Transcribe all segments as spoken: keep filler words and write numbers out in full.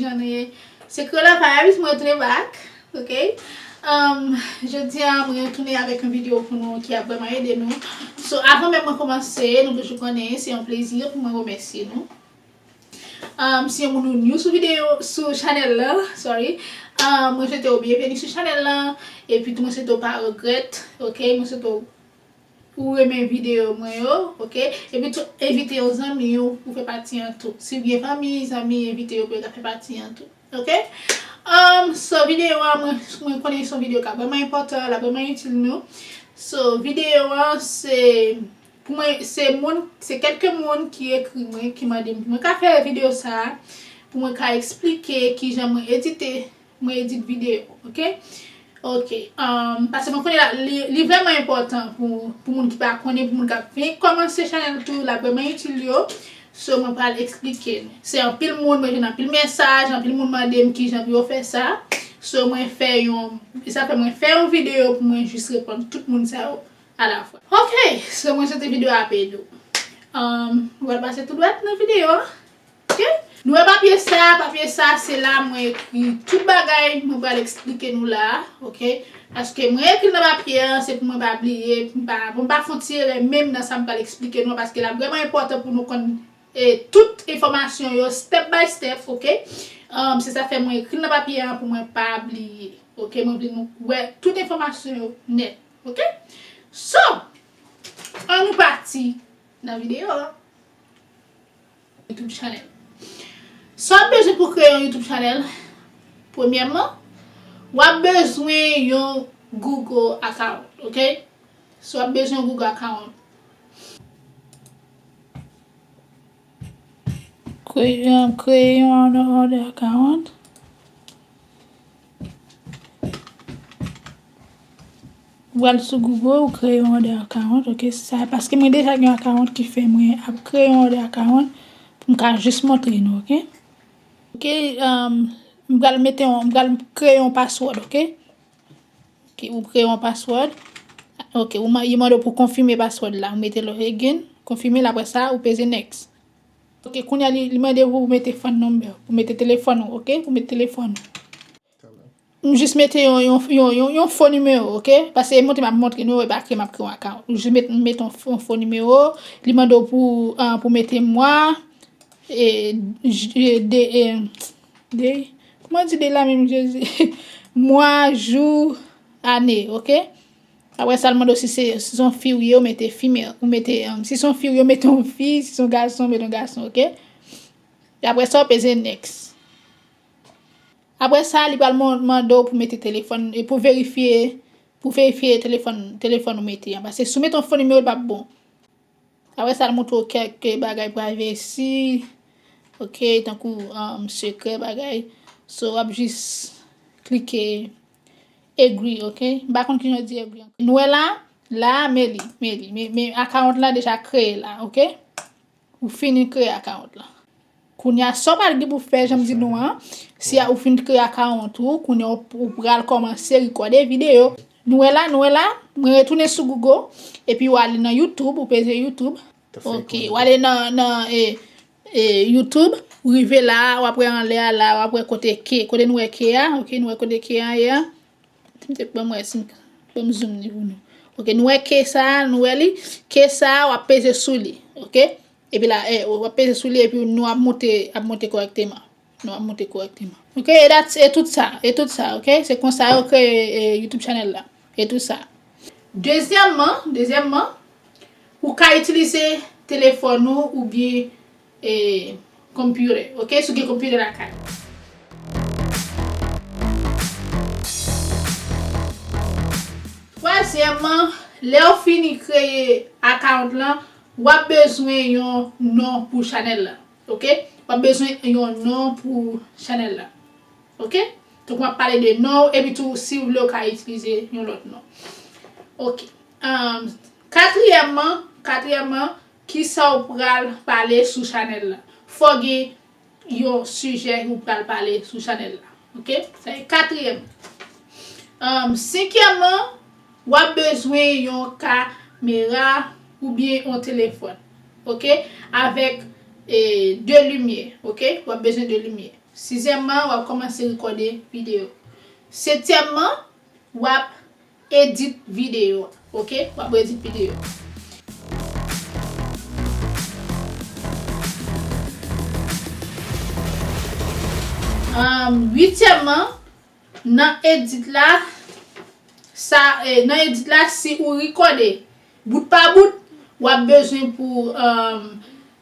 Jan nou ye? Se Creola Vibes, mwen retounen back, ok? Um, jodi a, mwen retounen avèk yon videyo pou nou ki ap vrèman ede nou. So, avan menm mwen kòmanse, nou toujou konnen, se yon plezi pou mwen remèsye nou. Um, si yon moun ou new sou videyo, sou chanèl la, sorry, um, mwen swete w byenveni sou chanèl la, epi tou mwen swete w pa regrèt, ok? Mwen swete w ou renmen videyo mwen yo, ok? Epi tou, envite yon zanmi w pou fè pati an tou. Si w gen fanmi, zanmi, envite yo pou yo ta fè pati an tou, ok? Um, so, videyo a, mwen, mwen konnen se yon videyo k ap vrèman enpòtan, l ap vrèman itil nou. So, videyo a, se, pou mwen, se moun, se kèlke moun ki ekri mwen, ki mande m pou mwen ka fè videyo sa a, pou mwen ka eksplike kijan mwen edite mwen edit videyo, ok? Ok, um, paske mwen konnen la, li, li vrèman enpòtan pou, pou moun ki pa konnen, pou moun k ap vin kòmanse chanèl tou, l ap vrèman itil yo. So, mwen pral eksplike nou. Se anpil moun, mwen jwenn anpil mesaj, anpil moun mande m kijan pou yo fè sa. So, mwen fè yon, e sa fè mwen fè yon videyo pou mwen jis reponn tout moun sa yo alafwa. Ok, so mwen swete videyo a ap ede w. Um, mwen pral pase tou dwat nan videyo a. Ok? Nou wè papye sa, papye sa, se la mwen ekri tout bagay mwen pral eksplike nou la, ok? Paske mwen ekri l nan papye a, se pou mwen pa bliye, pou m pa, pou m pa fè yon ti erè menm nan sa m pral eksplike nou an, paske l ap vrèman enpòtan pou nou konn, e, tout enfòmasyon yo, step by step, ok? Um, se sa fè mwen ekri l nan papye a pou mwen pa bliye, ok? Mwen vle nou wè tout enfòmasyon yo nèt, ok? So, ann nou pati nan videyo a. YouTube channel. Sa w ap bezwen pou w kreye yon YouTube channel, premyèman, w ap bezwen yon Google account, ok? So, w ap bezwen yon Google account. Kreye, kreye yon other account. Ou al sou Google, ou kreye yon other account, ok? Sa, paske mwen deja gen yon account ki fè mwen ap kreye yon other account pou m ka jis montre nou, ok? Ok, um, m pral mete yon, m pral kreye yon password, ok? Ok, ou kreye yon password. Ok, ou ma-, li mande w pou konfime password la. Ou mete login, konfime l, apre sa, ou peze next. Ok, kounye a li, li mande w pou mete phone number, pou mete telefòn ou, ok? Pou mete telefòn ou. M jis mete yon, yon, yon, yon, yon fo nimewo, ok? Paske e montre m ap montre nou, e pa ke m ap kreye yon account. M jis met, m met yon, fo- yon fo nimewo, li mande w pou, ah, pou mete mwa, e, j- e, de, e, de, kòman di de la menm, Jezi? Mwa, jou, ane, ok? Apre sa, l mande w si se, si se yon fi ou ye, ou mete female, ou mete, um, si se yon fi ou ye, ou mete yon fi, si se yon gason, ou mete yon gason, ok? E apre sa, ou peze next. Apre sa, li pral man- mande w pou mete telefòn, e pou verifye, pou verifye telefòn, telefòn ou mete an. Paske si w mete yon fo nimewo, li p ap bon. Apre sa, l montre w kèk bagay privacy, ok, tankou, um, sekrè bagay. So, w ap jis klike agree, ok? M pa konn kijan yo di agree. Nou wè la, la, men li, men li. Men, men account la deja kreye la, ok? Ou fini kreye account la. Kounye a, sa w pral gen pou fè, jan m di nou an, si a ou fin kreye account ou, kounye a ou, ou pral kòmanse rekòde videyo. Nou wè la, nou wè la, mwen retounen sou Google, epi w ale nan YouTube, ou peze YouTube. Ok, w ale nan, nan, e, e, YouTube, ou rive la, w ap wè anlè a la, w ap wè kote ke, kote nou wè ke a, ok, nou wè kote ke a ye a. Ti m te ban m wè si m ban m zoom li pou nou. Ok, nou wè ke sa, nou wè li, ke sa, w ap peze sou li, ok? Epi la, e, w ap peze sou li, epi nou ap monte, ap monte kòrèkteman. Nou ap monte kòrèkteman. Ok, e dat, e tout sa, e tout sa, ok? Se konsa yo kreye, e, YouTube channel la. E tout sa. Dezyèmman, dezyèmman, ou ka itilize telefòn ou oubyen, e, computer, ok? Si w gen computer lakay ou. Twazyèmman, lè w fini kreye account lan, w ap bezwen yon non pou chanèl la, ok? W ap bezwen yon non pou chanèl la, ok? Donk, m ap pale de non, epi tou, si w vle, w ka itilize yon lòt non. Ok. Um, katriyèmman, katriyèmman, kisa w pral pale sou chanèl la? Fò gen yon sijè ou pral pale sou chanèl la. Ok? Sa se katriyèm. Um, senkyèmman, w ap bezwen yon kamera oubyen yon telefòn. Ok? Avèk, e, de limyè. Ok? W ap bezwen de limyè. Sizyèmman, w ap kòmanse rekòde videyo. Setyèmman, w ap edit videyo a, oke? W ap edit videyo a. Ahn, uityèmman, nan edit la, sa, eh, nan edit la, si ou rekòde bout pa bout, w ap bezwen pou, um,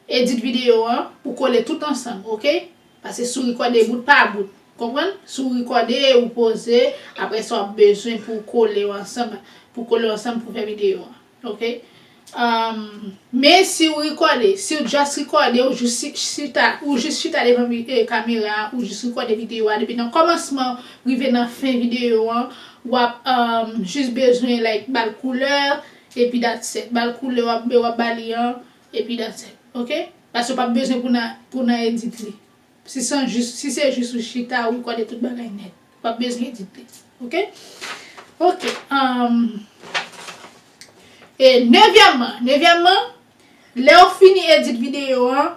edit videyo an, pou kole tout ansanm, oke? Paske si w rekòde bout pa bout, konprann? Si w rekòde, ou poze, apre sa w ap bezwen pou kole yo ansanm, pou kole yo ansanm pou fè videyo an, oke? Um, men si w rekòde, si w just rekòde, ou jis si- chita, ou jis chita devan vi- eh, kamera, ou jis rekòde videyo a, depi nan kòmansman rive nan fen videyo an, w ap, um, jis bezwen, like, ba l koulè, epi that's it. Ba l koulè w ap, w ap ba li an, epi that's it, oke? Paske w p ap bezwen pou nan, pou nan edit li. Si se jis, si se jis ou chita, ou rekòde tout bagay nèt. W p ap bezwen edit li, oke? Oke, um, e nevyèmman, nevyèmman, lè w fini edit videyo an,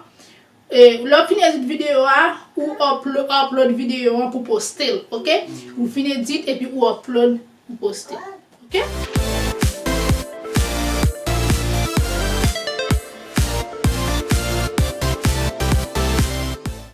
e, lè w fini edit videyo a, ou uplo- upload videyo an pou poste l, oke? Ou fin edit epi ou upload pou poste l, oke?